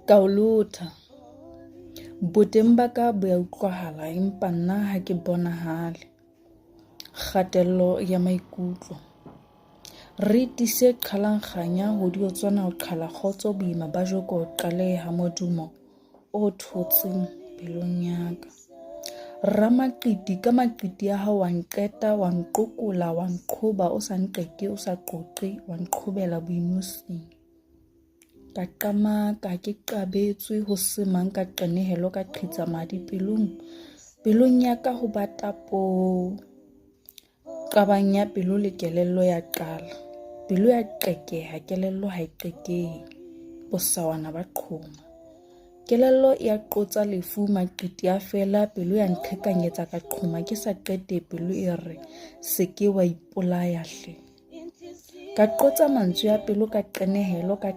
Ka o lotha. Boteng ba ka bo ya utlwahala empa nna ha ke bonahale. Kgatello ya maikutlo. Re tiise qhalang kganya ho diotswana ho qhala kgotso boima ba joko ho qaleha modumo o thotseng pelong ya ka. Ramaqiti ka maqiti a hao wa nqeta wa nqokola wa nqhoba o sa nqeke o sa qoqe wa nqhobela boinosing. Ka qamaka ke qabetswe ho se mang ka qenehelo ka qhitsa madi pelong pelong ya ka ho bata poo. Qabang ya pelo le kelello ya qala. Pelo ya qekeha kelello ha e qekehe. Bosawana ba qhoma. Kelello ya qotsa lefu maqiti a fela pelo ya nqhekanyetsa ka qhoma ke sa qete pelo e re se ke wa ipolaya hle. Ka qotsa mantswe a pelo ka qenehelo ka